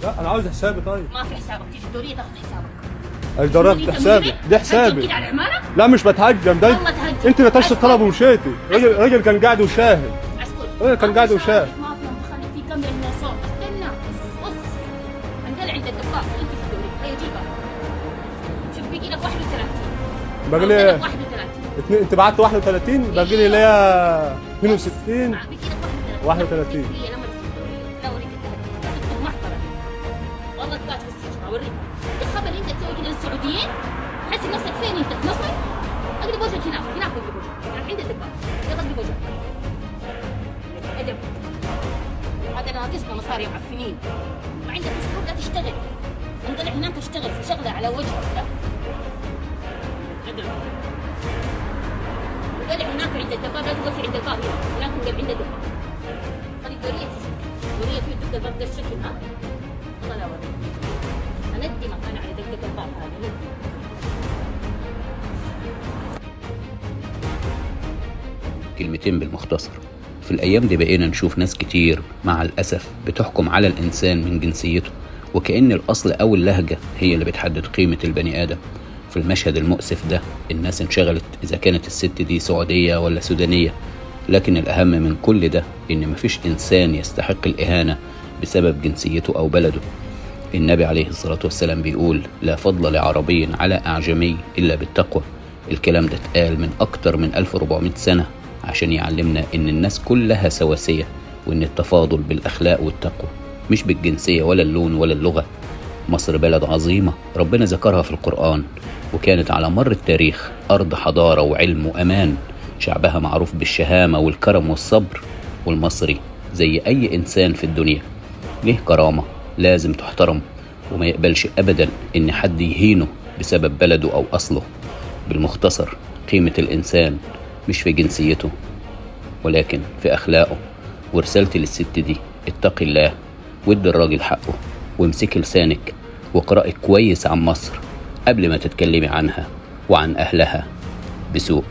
لا انا عاوز حسابي. طيب ما في حسابك، تيجي الدورية تاخذ حسابك. ايش ضربت حسابي؟ دي حسابي. كده على العمارة؟ لا مش بتهجم ده. والله تهجم. انت نتشت الطلب ومشيتي. راجل كان قاعد وشاهد. اسكت. راجل كان قاعد وشاهد. ما في متخلف، في كاميرا من الصوت. استنى بص انقلع عند الدباب. انت في الدورية هيا جيبها. شوف بيجي لك 31. باقي لي 31. انت بعت 31، باقي لي اللي هي 62. بيجي لك 31. هي لما تجي الدورية لا اوريك التهجم، تكتب محضرة والله تبات في السجن اوريك. الخبر انت تسوي كده للسعوديين؟ حس نفسك فين انت؟ في مصر؟ اقلب وجهك هناك، هناك اقلب وجهك، هناك عند الدباب، يلا اقلب وجهك. ادب هذا ناقصنا مصاري معفنين. وعندك اسبوع لا تشتغل، انطلع هناك اشتغل في شغله على وجهك. لا ادب، انقلع هناك عند الدباب، لا توقف عند الباب هنا، هناك انقلع عند الدباب. خلي الدورية تجي، الدورية فيه تدق الباب ده الشكل. ها والله لا اوريك، اندمك انا على دقة الباب هذا. ندمك. كلمتين بالمختصر. في الأيام دي بقينا نشوف ناس كتير مع الأسف بتحكم على الإنسان من جنسيته، وكأن الأصل أو اللهجة هي اللي بتحدد قيمة البني آدم. في المشهد المؤسف ده الناس انشغلت إذا كانت الست دي سعودية ولا سودانية، لكن الأهم من كل ده إن مفيش إنسان يستحق الإهانة بسبب جنسيته أو بلده. النبي عليه الصلاة والسلام بيقول لا فضل لعربي على أعجمي إلا بالتقوى. الكلام ده اتقال من أكتر من 1400 سنة عشان يعلمنا إن الناس كلها سواسية، وإن التفاضل بالأخلاق والتقوى مش بالجنسية ولا اللون ولا اللغة. مصر بلد عظيمة ربنا ذكرها في القرآن، وكانت على مر التاريخ أرض حضارة وعلم وأمان. شعبها معروف بالشهامة والكرم والصبر، والمصري زي أي إنسان في الدنيا ليه كرامة لازم تحترم، وما يقبلش أبدا إن حد يهينه بسبب بلده أو أصله. بالمختصر قيمة الإنسان مش في جنسيته ولكن في أخلاقه. ورسالتي للست دي اتقي الله، وادي الراجل حقه، وامسكي لسانك، واقرأي كويس عن مصر قبل ما تتكلمي عنها وعن أهلها بسوء.